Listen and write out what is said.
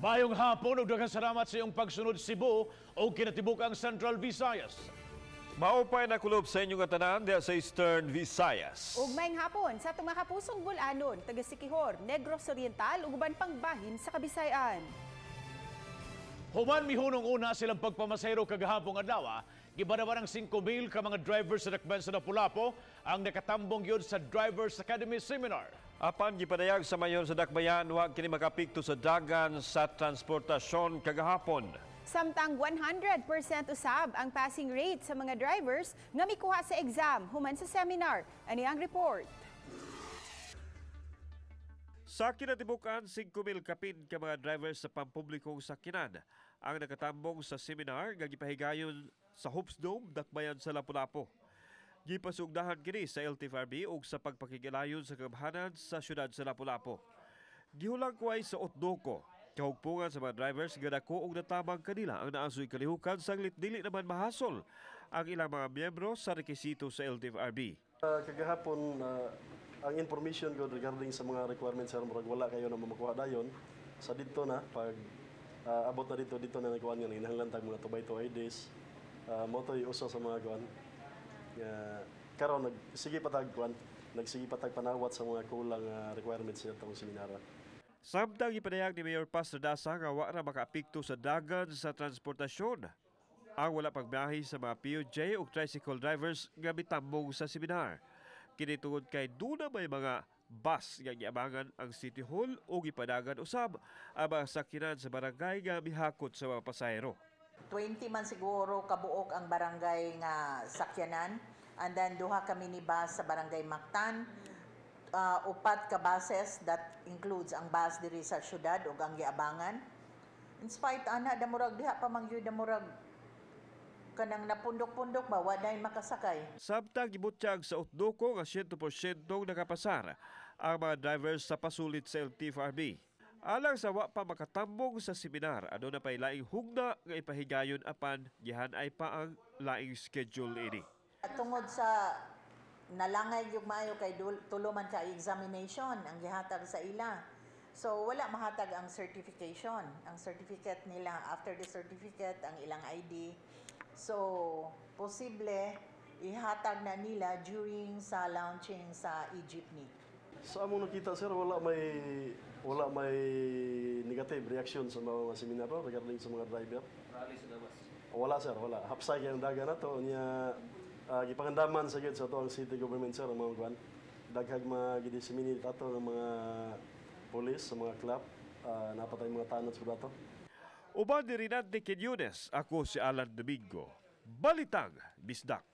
Maayong hapon ug daghang salamat sa iyong pagsunod, Cebu ug kinatibuk-ang Central Visayas. Maupay na kulob sa inyong tanan diha sa Eastern Visayas. Ug maayong hapon sa atong mga kapusong Bul-anon, taga Siquijor, Negros Oriental ug uban pang bahin sa Kabisayan. Human mihunong una silang pagpamasahero kagahapong adlaw, gibanawan ang 5,000 ka mga drivers sa dakbayan sa Lapu-Lapu ang nakatambong gyud sa Drivers Academy Seminar. Apan gipadayag sa mayor sa dakbayan, wa kini makapikto sa dagan sa transportasyon kagahapon. Samtang 100% usab ang passing rate sa mga drivers nga mikuha sa exam human sa seminar. Ani ang report. Sa kinatibukan, 5,000 kapin ka mga drivers sa pampublikong sakyanan ang nakatambong sa seminar nga gipahigayon sa Hopes Dome, dakbayan sa Lapu-Lapu. Gipasugdahan kini sa LTFRB ug sa pagpakigilayon sa kagamhanan sa syudad sa Lapu-Lapu. Gihulagway sa Otdoko, kahugpungan sa mga drivers nga dako og natabang kanila ang naasoy kalihukan sanglit dili naman mahasol ang ilang mga miyembro sa rekisito sa LTFRB. Kagahapon, ang information ko regarding sa mga requirements, sir, murag wala kayo na makuha dayon. Sa dito na pag abot na dito, dito na nakuha nga kinahanglan tag mga 2x2 IDs. Mao to'y usa sa mga kuan nga karon nagsige patag panawat sa mga kulang requirements sa atong seminara. Samtang ipadayag ni Mayor Paz Radaza nga wa ra makaapekto sa dagan sa transportasyon ang wala pagbiyahe sa mga PUJ ug tricycle drivers nga mitambong sa seminar. Kini tungod kay duna may mga bus nga giabangan ang City Hall o gipadagan usab ang mga sakyanan sa barangay nga mihakot sa mga pasahero. 20 man siguro kabuok ang barangay nga sakyanan and then duha ka minibus sa Barangay Mactan, upat ka buses that includes ang bus diri sa syudad ug ang giabangan. In spite ana, damurag diha pa man gyud, damurag kanang napundok-pundok ba, wa day makasakay. Samtang gibutyag sa Otdoko nga 100% nakapasar ang mga drivers sa pasulit sa LTFRB. Alang sa wa pa makatambong sa seminar, aduna pay laing hugna nga ipahigayon apan gihan-ay pa ang laing schedule ini. At tungod sa nalangay yung maayo kay tulo man ka examination ang gihatag sa ila. So wala mahatag ang certification, ang certificate nila. After the certificate, ang ilang ID. So posible ihatag na nila during sa launching sa e-jeepney. Sa among nakita, sir, wala may negative reaction sa mga seminar no, regarding sa mga driver. Wala, sir, wala. Hapsay kay ang dagan nato niya, gipangandaman sa gyud sa ato ang city government, sir, ang mga kuan. Daghag mga gidisseminate ato ng mga police sa mga club, napatay mga tanod sa ato. Uban ni Rinante Quiñones, ako si Alan Domingo. Balitang Bisdak.